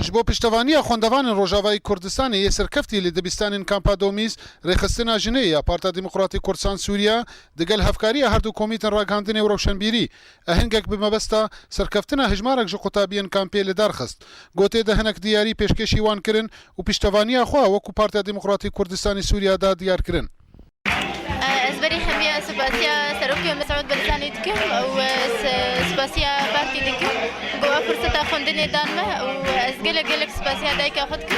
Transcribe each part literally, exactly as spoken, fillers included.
Ji bo piştevaniya xwendevanên Rojavayî Kurdistanê yê serkeftî li dibistanên Kampa Domîz, rêxistina jinê ya Partiya Demokratîk Kurdistan Sûriya digel hevkariya her du komîtên ragihandinê û rewşenbîrî, ehingek bi mebesta serkeftina hejmarek ji qutabiyên kampê li dar xist. Gotê de hinek diyarî pêşkêşî wan kirin û piştevaniya xwe wekû Partiya Demokratîk Kurdistanê Sûriya da diyar kirin. Ez berî hemiya spasiya Serokê Mesûd Barzanî dikim û, e, s-, spasiya partî dikim. Ku ev firseta xwendinê dan me û ez gelek, gelek spasiya dayika xwe dikim.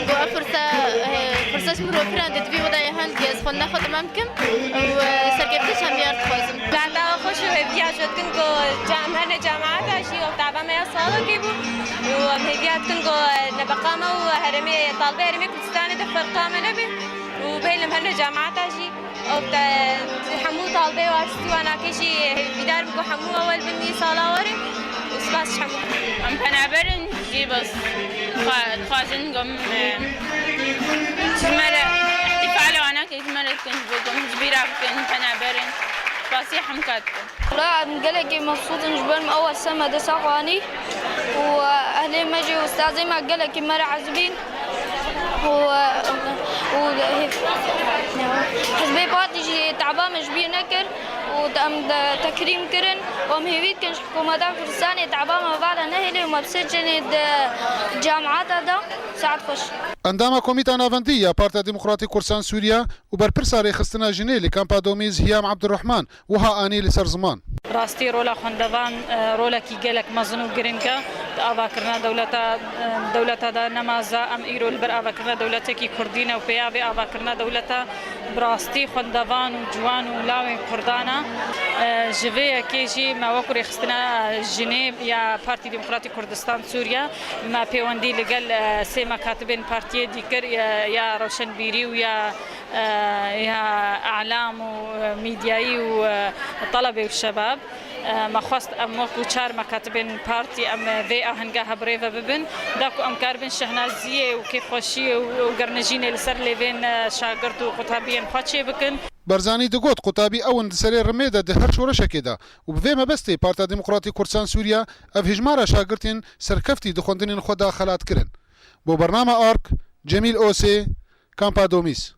Ku ev firsa, e, firsa ji min re firan de divî weda ye hend ki ez xwendina xwe temam kim û, e, serkeftiş hemiya dixwazim. Gata xweş û hêviya jê dikin ku cam-, herne cemaata jî û tava me ya salokê bû û em hêviya dikin ku nebeqa me û herêmê, talbê herêmê Kurdistanê de ferqa me nebe û bêlim herne cemaata jî. Û te hemû talbê û artistî wanakê jî hêvîdar bû ku hemû ewel bin wî sala warê û spas ji hemû. Em penaberin jî bes xwe dixwazin gom, e, ji me re îhtifala wanakê ji me re dikin, ji bo gom ji bîra bikin, penaberin. Spasiya hemû kat dikin. Wala em gelekî mebsût in ji ber me ewel ser me desa xwe anî û ehlê me jî û ustazê me gelekî me re ezibîn. û, û Hizbê Partî jî taba me ji bîr nekir û em de tekrîm kirin û em hêvî dikin ji hikûmeta Kurdistanê taba me vala nehêle û me bi ser çênê di cemaata de saet xweş. Endama Komîta Navendî ya Partiya Demokratîk Kurdistan Sûriya û berpirsa rêxistina jinê li Kampa Domîz Hiyam Abdurrahman wiha anî li ser ziman. Rastî rola xwendevan, e, rolekî gelek mezin û giring e. Di avakirina dewleta, e, dewleta de nema za em îro li ber avakirina dewletekî kurdî ne û pêya vê avakirina dewleta bi rastî xwendevan û ciwan û lawên kurdan e. E, ji vê yekê jî me wekû rêxistina jinê ya Partî Demokratîk Kurdistan Sûriye me pêwendî li gel, e, sê mekatibên partiyê dî kir, e, ya rewşenbîrî û ya e, ya elam û, e, mîdyayî û, e, telebê û şebab. E, me xwest em wekû çar mekatibên partî em, e, vê ahenga hev bi rê ve bibin, da ku em karibin şehnaziyê û kêfxweşiyê û, û gernijînê li ser lêvên, e, şagirt û qutabiyên xwe çêbikin. Barzanî digot, qutabî ew in di serê rimê de di her şoreşekê de û bi vê mebestê Partiya Demokratîk Kurdistan Sûriya ev hejmara şagirtên serkeftî di xwendinên xwe de xelat kirin. Bo bernama Ark, Cemîl Osê, Kampa Domîz.